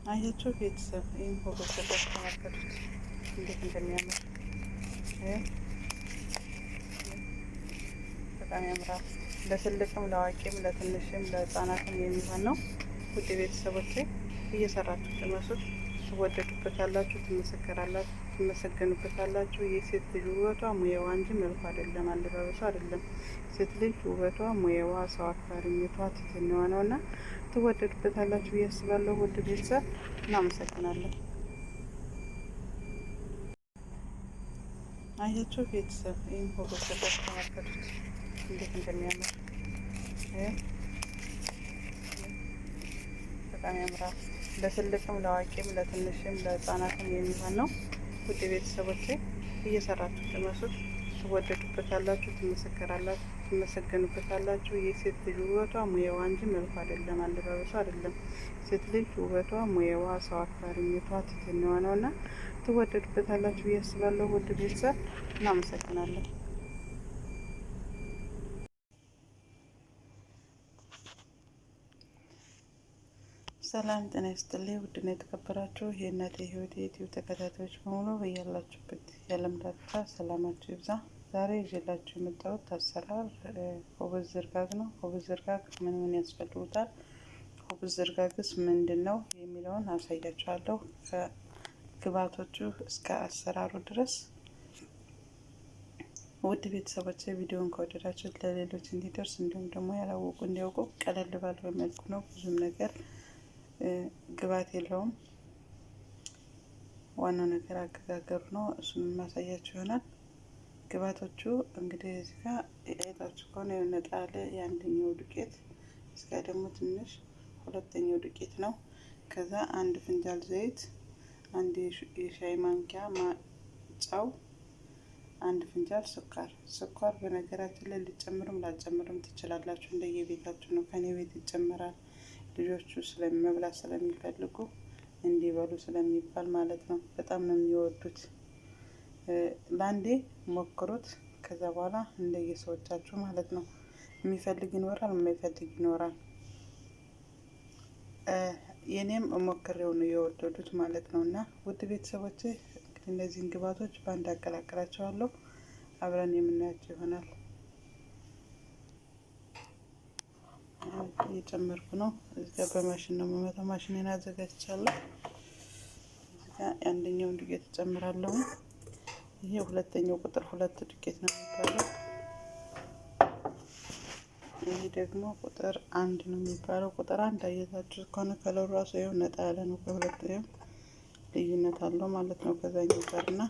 አያችሁ ቤተሰብ፣ ይህን ፎቶ ተመልከቱት እንዴት እንደሚያምር፣ በጣም ያምራል። ለትልቅም ለአዋቂም ለትንሽም ለሕፃናትም የሚሆን ነው። ውድ ቤተሰቦቼ፣ እየሰራችሁ ቅመሱት፣ ትወደዱበታላችሁ፣ ትመሰከራላችሁ፣ ትመሰገኑበታላችሁ። የሴት ልጅ ውበቷ ሙያዋ እንጂ መልኳ አይደለም፣ አለባበሷ አይደለም። ሴት ልጅ ውበቷ ሙያዋ፣ ሰው አክባሪነቷ፣ ትህትናዋ ነው እና ትወደዱበታላችሁ ብዬ አስባለሁ። ውድ ቤተሰብ፣ እናመሰግናለን። አያችሁ ቤተሰብ፣ ይህን ፎቶ ተመልከቱት እንዴት እንደሚያምር፣ በጣም ያምራል። ለትልቅም ለአዋቂም ለትንሽም ለሕፃናትም የሚሆን ነው። ውድ ቤተሰቦቼ፣ እየሰራችሁ ቅመሱት፣ ትወደዱበታላችሁ፣ ትመሰከራላችሁ፣ ትመሰገኑበታላችሁ። የሴት ልጅ ውበቷ ሙያዋ እንጂ መልኳ አይደለም፣ አለባበሷ አይደለም። ሴት ልጅ ውበቷ ሙያዋ፣ ሰው አክባሪነቷ፣ ትህትናዋ ነው እና ትወደዱበታላችሁ ብዬ አስባለሁ። ውድ ቤተሰብ፣ እናመሰግናለን። ሰላም ጤና ይስጥልኝ። ውድና የተከበራችሁ የእናቴ ሕይወት የዩቲዩብ ተከታታዮች በሙሉ፣ በያላችሁበት የዓለም ዳርቻ ሰላማችሁ ይብዛ። ዛሬ ይዤላችሁ የመጣሁት አሰራር خبز رقاق ነው። خبز رقاق ምን ምን ያስፈልጉታል፣ خبز رقاق ስ ምንድን ነው የሚለውን አሳያችኋለሁ ከግብአቶቹ እስከ አሰራሩ ድረስ። ውድ ቤተሰቦች፣ ቪዲዮን ከወደዳችሁት ለሌሎች እንዲደርስ እንዲሁም ደግሞ ያላወቁ እንዲያውቁ፣ ቀለል ባለ መልኩ ነው፣ ብዙም ነገር ግብአት የለውም። ዋናው ነገር አገጋገሩ ነው። እሱን የማሳያችሁ ይሆናል። ግብአቶቹ እንግዲህ እዚህ ጋር አይታችሁ ከሆነ ነጣ ያለ የአንደኛው ዱቄት፣ እዚህ ጋር ደግሞ ትንሽ ሁለተኛው ዱቄት ነው። ከዛ አንድ ፍንጃል ዘይት፣ አንድ የሻይ ማንኪያ ጨው፣ አንድ ፍንጃል ስኳር። ስኳር በነገራችን ላይ ልጨምርም ላልጨምርም ትችላላችሁ፣ እንደየቤታችሁ ነው። ከኔ ቤት ይጨምራል፣ ልጆቹ ስለመብላት ስለሚፈልጉ እንዲበሉ ስለሚባል ማለት ነው። በጣም ነው የሚወዱት። ለአንዴ ሞክሩት። ከዛ በኋላ እንደየሰዎቻችሁ ማለት ነው። የሚፈልግ ይኖራል፣ የማይፈልግ ይኖራል። የኔም ሞክሬው ነው የወደዱት ማለት ነው። እና ውድ ቤተሰቦቼ፣ እንግዲህ እነዚህን ግብአቶች በአንድ አቀላቅላቸዋለሁ። አብረን የምናያቸው ይሆናል። እየጨመርኩ ነው። እዚህ ጋር በማሽን ነው የምመታው። ማሽኔን አዘጋጅቻለሁ። እዚህ ጋር የአንደኛውን ዱቄት እጨምራለሁ። ይሄ ሁለተኛው ቁጥር ሁለት ዱቄት ነው የሚባለው። ይሄ ደግሞ ቁጥር አንድ ነው የሚባለው። ቁጥር አንድ አየታችሁ ከሆነ ከለሩ ራሱ ይኸው ነጣ ያለ ነው። ከሁለተኛው ልዩነት አለው ማለት ነው ከዛኛው ጋር። እና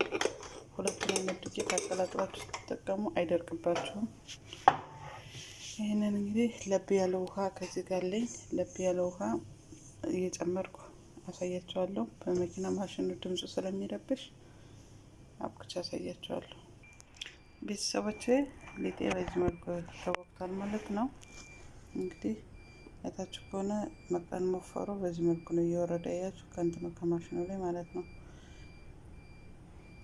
ሁለቱን አይነት ዱቄት አቀላቅላችሁ ስትጠቀሙ አይደርቅባችሁም። ይህንን እንግዲህ ለብ ያለ ውሃ ከዚህ ጋር አለኝ። ለብ ያለ ውሃ እየጨመርኩ አሳያችኋለሁ። በመኪና ማሽኑ ድምፁ ስለሚረብሽ አብኩቻ አሳያችኋለሁ። ቤተሰቦቼ፣ ሊጤ በዚህ መልኩ ተቦክቷል ማለት ነው። እንግዲህ አይታችሁ ከሆነ መጠን ሞፈሩ በዚህ መልኩ ነው እየወረደ፣ ያችሁ ከእንትኑ ከማሽኑ ላይ ማለት ነው።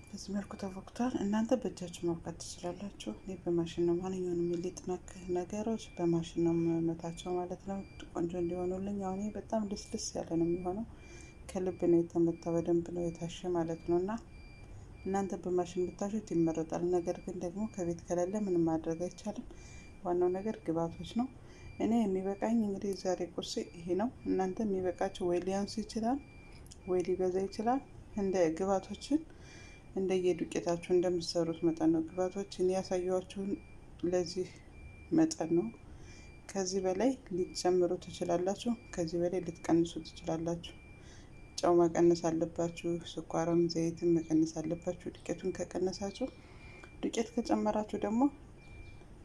በዚህ መልኩ ተቦክቷል። እናንተ በእጃችሁ ማብካት ትችላላችሁ። እኔ በማሽን ነው፣ ማንኛውንም የሊጥ ነክ ነገሮች በማሽን ነው መመታቸው ማለት ነው፣ ቆንጆ እንዲሆኑልኝ። አሁን በጣም ልስልስ ያለ ነው የሚሆነው። ከልብ ነው የተመታ፣ በደንብ ነው የታሸ ማለት ነው። እና እናንተ በማሽን ብታሹት ይመረጣል። ነገር ግን ደግሞ ከቤት ከሌለ ምንም ማድረግ አይቻልም። ዋናው ነገር ግብአቶች ነው። እኔ የሚበቃኝ እንግዲህ ዛሬ ቁርሴ ይሄ ነው። እናንተ የሚበቃችሁ ወይ ሊያንስ ይችላል ወይ ሊበዛ ይችላል። እንደ ግብአቶችን እንደየዱቄታችሁ እንደምትሰሩት መጠን ነው። ግብአቶችን ያሳየኋችሁን ለዚህ መጠን ነው። ከዚህ በላይ ሊጨምሩ ትችላላችሁ። ከዚህ በላይ ልትቀንሱ ትችላላችሁ። ጨው መቀነስ አለባችሁ። ስኳርም ዘይትም መቀነስ አለባችሁ። ዱቄቱን ከቀነሳችሁ፣ ዱቄት ከጨመራችሁ ደግሞ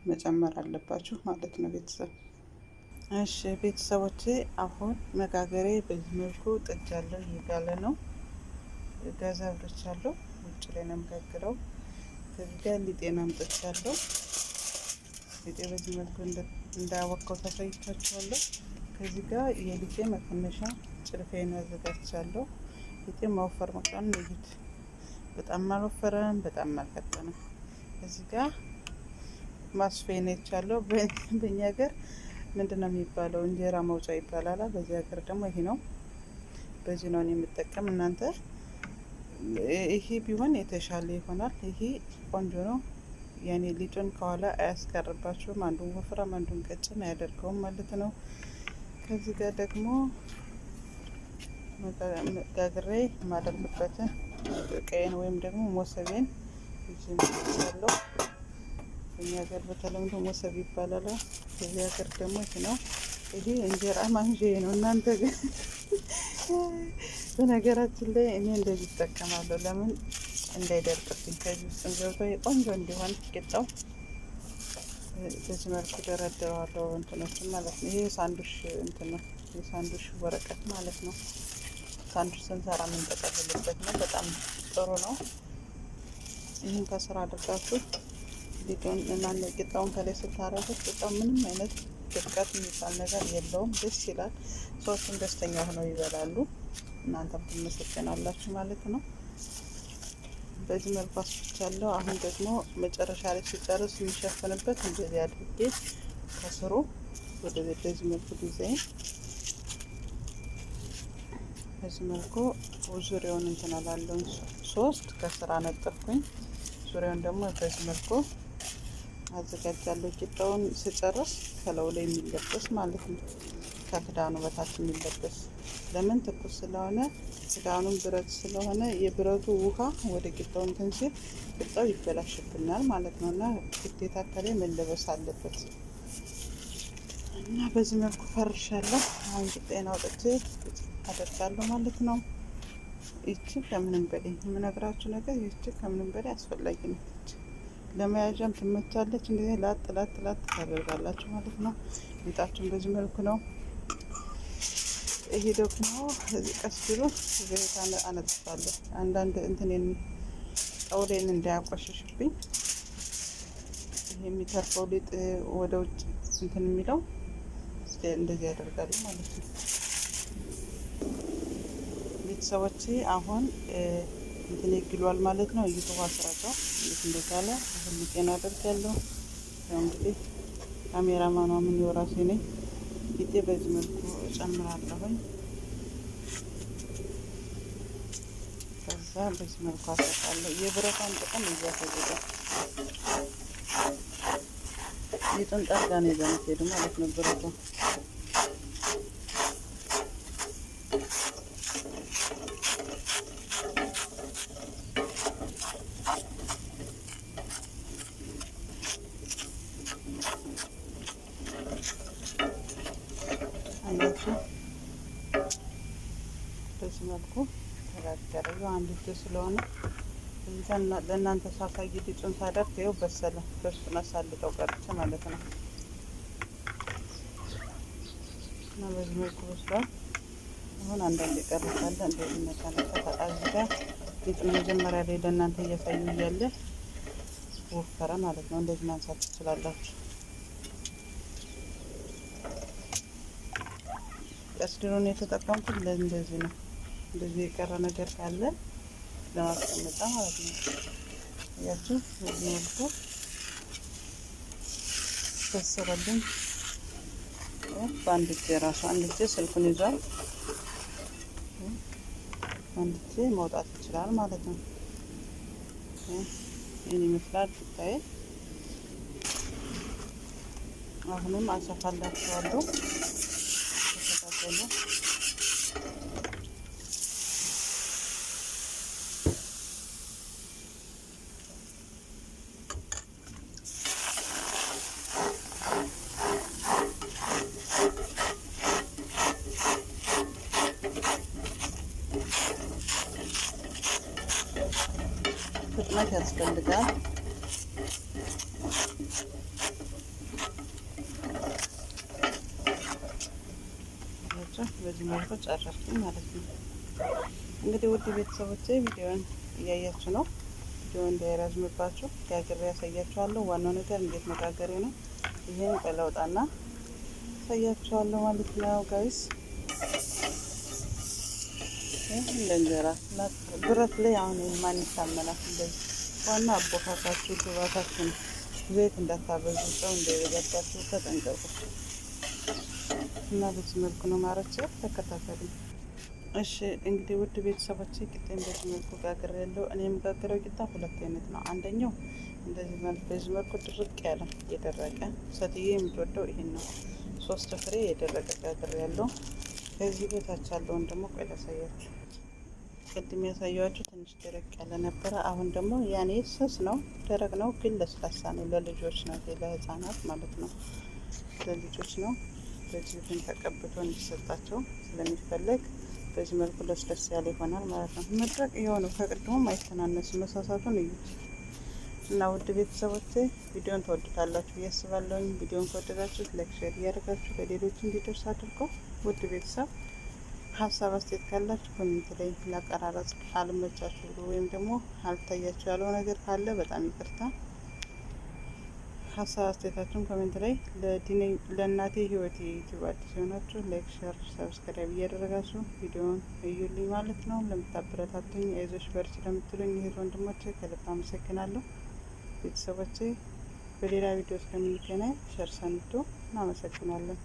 መጨመር አለባችሁ ማለት ነው ቤተሰብ። እሺ ቤተሰቦቼ፣ አሁን መጋገሬ በዚህ መልኩ ጥጃለሁ፣ እየጋለ ነው። ጋዝ አብርቻለሁ። ውጭ ላይ ነው የምጋግረው። ከዚህ ጋር ሊጤን አምጥቻለሁ። ሊጤ በዚህ መልኩ እንዳወካው ታሳይቻችኋለሁ። ከዚህ ጋር የሊጤ መቀነሻ ጭልፌን አዘጋጅቻለሁ። ሊጤ ማወፈር መቅጠን እዩት። በጣም አልወፈረም፣ በጣም አልቀጠንም። እዚህ ጋር ማስፌን ይቻለሁ። በእኛ ሀገር ምንድን ነው የሚባለው? እንጀራ መውጫ ይባላል። በዚህ ሀገር ደግሞ ይሄ ነው። በዚህ ነው የምጠቀም። እናንተ ይሄ ቢሆን የተሻለ ይሆናል። ይሄ ቆንጆ ነው። ያኔ ሊጡን ከኋላ አያስቀርባችሁም። አንዱን ወፍራም አንዱን ቀጭን አያደርገውም ማለት ነው። ከዚህ ጋር ደግሞ ጋግሬ የማደርግበትን እቃዬን ወይም ደግሞ ሞሰቤን ይዤ መጥቻለሁ። እኛ ሀገር በተለምዶ ሞሰብ ይባላል። እዚህ ሀገር ደግሞ ይሄ ነው። ይሄ እንጀራ ማንዣ ነው። እናንተ ግን በነገራችን ላይ እኔ እንደዚህ እጠቀማለሁ። ለምን እንዳይደርቅብኝ ከዚህ ውስጥ ገብቶ ቆንጆ እንዲሆን ቂጣው በዚህ መልኩ ደረድረዋለሁ፣ እንትኖችን ማለት ነው። ይሄ ሳንዱሽ እንትን ነው፣ የሳንዱሽ ወረቀት ማለት ነው። ሳንዱሽ ስንሰራ የምንጠቀልልበት ነው። በጣም ጥሩ ነው። ይህን ከስራ አድርጋችሁ ሊጡን ማነው ቂጣውን ከላይ ስታረጉት ቂጣው ምንም አይነት ድርቀት የሚባል ነገር የለውም። ደስ ይላል። ሰዎችም ደስተኛ ሆነው ይበላሉ። እናንተም ትመሰገናላችሁ ማለት ነው። በዚህ መልኩ አስፍቻለሁ። አሁን ደግሞ መጨረሻ ላይ ሲጨርስ የሚሸፍንበት እንደዚህ አድርጌ ከስሩ ወደ በዚህ መልኩ ዲዛይን በዚህ መልኩ ዙሪያውን እንትን አላለሁኝ። ሶስት ከስር አነጠፍኩኝ። ዙሪያውን ደግሞ በዚህ መልኩ አዘጋጃለሁ። ቂጣውን ስጨርስ ከለው ላይ የሚለበስ ማለት ነው። ከክዳኑ በታች የሚለበስ ለምን ትኩስ ስለሆነ ክዳኑን ብረት ስለሆነ የብረቱ ውሃ ወደ ቂጣው እንትን ሲል ቂጣው ይበላሽብናል ማለት ነው። እና ግዴታ ከላይ መለበስ አለበት እና በዚህ መልኩ ፈርሻለሁ። አሁን ቂጣዬን አውጥቼ አደርጋለሁ ማለት ነው። ይቺ ከምንም በላይ የምነግራችሁ ነገር ይቺ ከምንም በላይ አስፈላጊ ነች። ለመያዣም ትመቻለች። እንደዚህ ላጥ ላጥ ላጥ ታደርጋላችሁ ማለት ነው። ሊጣችሁን በዚህ መልኩ ነው። ይሄ ደግሞ ቀስ ብሎ ዘይት አነጥፋለሁ። አንዳንድ እንትኔን ጠውሌን እንዳያቆሽሽብኝ ይሄ የሚተርፈው ሊጥ ወደ ውጭ እንትን የሚለው እንደዚህ ያደርጋሉ ማለት ነው። ቤተሰቦቼ አሁን እንትን ይግሏል ማለት ነው። እየተዋ ስራቸው እንዴት እንደጋለ አሁን ሊጤን አደርጋለሁ። ያው እንግዲህ ካሜራማኗ ምን የራሴ ነኝ። ሊጤ በዚህ መልኩ እጨምራለሁኝ። ከዛ በዚህ መልኩ አሰጣለሁ። የብረቷን ጥቅም እያፈዘጠ ሊጡን ጠርጋ ነው ይዛ የምትሄዱ ማለት ነው ብረቷ። አያችሁ በዚህ መልኩ ተጋገረ። አንድ እጅ ስለሆነ እዚህ ጋር ለእናንተ ሳሳይ ሊጡን ሳደርግ ይኸው በሰለ። በፍጥነት ሳልጠው ቀርቼ ማለት ነው። እና በዚህ መልኩ በስሏል። አሁን አንዳንድ የቀረ ካለ እንደዚህ ነካ ነካ እዚህ ጋር ሊጡን መጀመሪያ ላይ ለእናንተ እያሳዩ እያለ ወፈረ ማለት ነው። እንደዚህ ማንሳት ትችላላችሁ። ቀስድሮን የተጠቀምኩት ለእንደዚህ ነው። እንደዚህ የቀረ ነገር ካለ ለማስቀመጫ ማለት ነው። እያችሁ በዚህ መልኩ በሰለልኝ። በአንድ እጄ ራሱ አንድ እጄ ስልኩን ይዟል፣ አንድ እጄ መውጣት ይችላል ማለት ነው። ይህን ይመስላል ስታይ። አሁንም አሰፋላችኋለሁ። ተከታተሉ። ፍጥነት ያስፈልጋል። በዚህ መልኩ ጨረስኩኝ ማለት ነው። እንግዲህ ውድ ቤተሰቦቼ ቪዲዮን እያያችሁ ነው። ቪዲዮ እንዳይረዝምባችሁ ጋግሬ ያሳያችኋለሁ። ዋናው ነገር እንዴት መጋገሬ ነው። ይህን ቀለውጣና ያሳያችኋለሁ ማለት ነው guys። እንደ እንጀራ ብረት ላይ አሁን ማን ይታመናል? እንደዚህ ዋና አቦካካችሁ ግባታችሁ ነው። ዘይት እንዳታበዙ፣ ጨው እንዳይበዛባችሁ ተጠንቀቁ። እና በዚህ መልኩ ነው ማረች። ተከታተሉ። እሺ እንግዲህ ውድ ቤተሰቦቼ ቂጣዬን በዚህ መልኩ ጋግሬያለሁ። እኔ የምጋግረው ቂጣ ሁለት አይነት ነው። አንደኛው እንደዚህ በዚህ መልኩ ድርቅ ያለ የደረቀ፣ ሴትዬ የምትወደው ይሄን ነው። 3 ፍሬ የደረቀ ጋግሬያለሁ። ከዚህ በታች ያለውን ደግሞ ቆይ ላሳያችሁ። ቅድም ያሳየኋችሁ ትንሽ ደረቅ ያለ ነበረ። አሁን ደግሞ ያኔ ስስ ነው፣ ደረቅ ነው ግን ለስላሳ ነው። ለልጆች ነው፣ ለህፃናት ማለት ነው። ለልጆች ነው። በዚህ ተቀብቶ እንዲሰጣቸው ስለሚፈለግ በዚህ መልኩ ለስለስ ያለ ይሆናል ማለት ነው። መድረቅ የሆነው ከቅድሙም አይተናነስም። መሳሳቱን እዩት። እና ውድ ቤተሰቦቼ ቪዲዮን ትወዱታላችሁ ብዬ አስባለሁኝ። ቪዲዮን ከወደዳችሁት like፣ share እያደረጋችሁ ለሌሎች እንዲደርስ አድርገው። ውድ ቤተሰብ ሀሳብ አስተያየት ካላችሁ comment ላይ፣ ላቀራረጽ አልመቻችሁ ብሎ ወይም ደግሞ አልታያችሁ ያለው ነገር ካለ በጣም ይቅርታ። ሀሳብ አስተያየታችሁን comment ላይ። ለእናቴ ህይወት ዩቲዩብ አዲስ የሆናችሁ like፣ share፣ subscribe እያደረጋችሁ ቪዲዮውን እዩልኝ ማለት ነው። ለምታበረታቱኝ፣ አይዞሽ በርቺ ለምትሉኝ እህት ወንድሞቼ ከልብ አመሰግናለሁ። ቤተሰቦቼ በሌላ ቪዲዮ እስከምንገናኝ ቸር ሰንብቱ። እናመሰግናለን።